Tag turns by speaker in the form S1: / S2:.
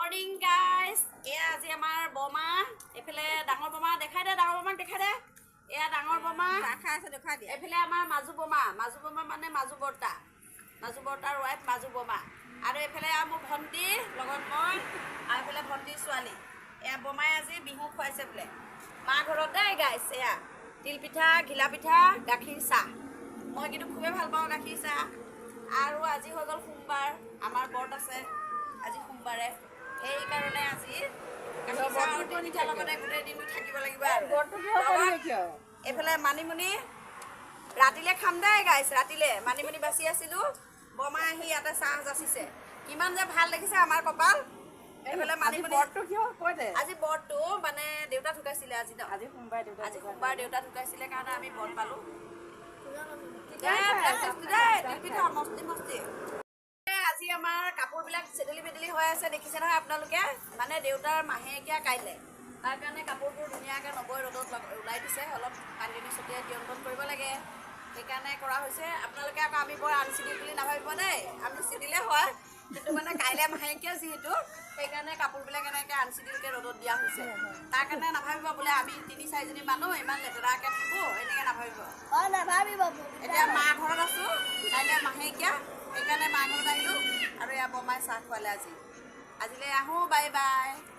S1: Morning guys. এয়া আজি আমাৰ বমা, এইফালে ডাঙৰ বমা। দেখাই দে, ডাঙৰ বমাক দেখাই দে। এয়া ডাঙৰ বমা।
S2: চাহ খাই আছে, দেখুৱাই দিয়া।
S1: এইফালে আমাৰ মাজু বমা। মাজু বমা মানে মাজু বৰ্তা, মাজু বৰ্তাৰ ৱাইফ মাজু বমা। আৰু এইফালে আৰু মোৰ ভণ্টি, লগত মই আৰু এইফালে ভণ্টিৰ ছোৱালী। এয়া বমাই আজি বিহু খুৱাইছে বোলে মা ঘৰত দেই গাইজ। এয়া তিলপিঠা, ঘিলা পিঠা, গাখীৰ চাহ। মই কিন্তু খুবেই ভাল পাওঁ গাখীৰ চাহ। আৰু আজি হৈ গ'ল সোমবাৰ, আমাৰ ব্ৰত আছে আজি সোমবাৰে। সেইকাৰণে আজি গাখীৰ চাহ আৰু তিলপিঠাৰ লগতে গোটেই দিনটো থাকিব লাগিব। আৰু লগত এইফালে মানিমুনি ৰাতিলে খাম দেই গাইছ। ৰাতিলে মানিমুনি বাচি আছিলো, বমা আহি ইয়াতে চাহ যাচিছে। কিমান যে ভাল দেখিছে আমাৰ কপাল। এইফালে মানিমুনি।
S2: ব্ৰতটো কিয় কৈ দে।
S1: আজি ব্ৰতটো মানে দেউতা ঢুকাইছিলে আজি ন?
S2: আজি সোমবাৰ দেউতা।
S1: আজি সোমবাৰ দেউতা ঢুকাইছিলে কাৰণে আমি ব্ৰত পালো। দেই, টেষ্টি দেই তিলপিঠা, মস্তি মস্তি। আজি আমাৰ কাপোৰবিলাক চেদেলি বেদেলি হৈ আছে, দেখিছে নহয় আপোনালোকে? মানে দেউতাৰ মাহেকীয়া কাইলৈ, তাৰ কাৰণে কাপোৰবোৰ ধুনীয়াকৈ নবৈ ৰ'দত ওলাই দিছে। অলপ পানী দুনি ছটিয়াই নিয়ন্ত্ৰণ কৰিব লাগে, সেইকাৰণে কৰা হৈছে। আপোনালোকে আকৌ আমি বৰ আনচিডিল বুলি নাভাবিব দেই। আমি চিডিলে হয়, কিন্তু মানে কাইলৈ মাহেকীয়া যিহেতু, সেইকাৰণে কাপোৰবিলাক এনেকৈ আনচিডিলকৈ ৰ'দত দিয়া হৈছে। তাৰ কাৰণে নাভাবিব বোলে আমি তিনি চাৰিজনী মানুহ ইমান লেতেৰাকৈ থাকোঁ, এনেকৈ নাভাবিব।
S3: অ, নাভাবিব।
S1: এতিয়া মা ঘৰত আছো, কাইলৈ মাহেকীয়া, সেইকাৰণে মা ঘৰত আহিলোঁ। আৰু এয়া বমাই চাহ খোৱালে আজি। আজিলৈ আহোঁ, বাই বাই।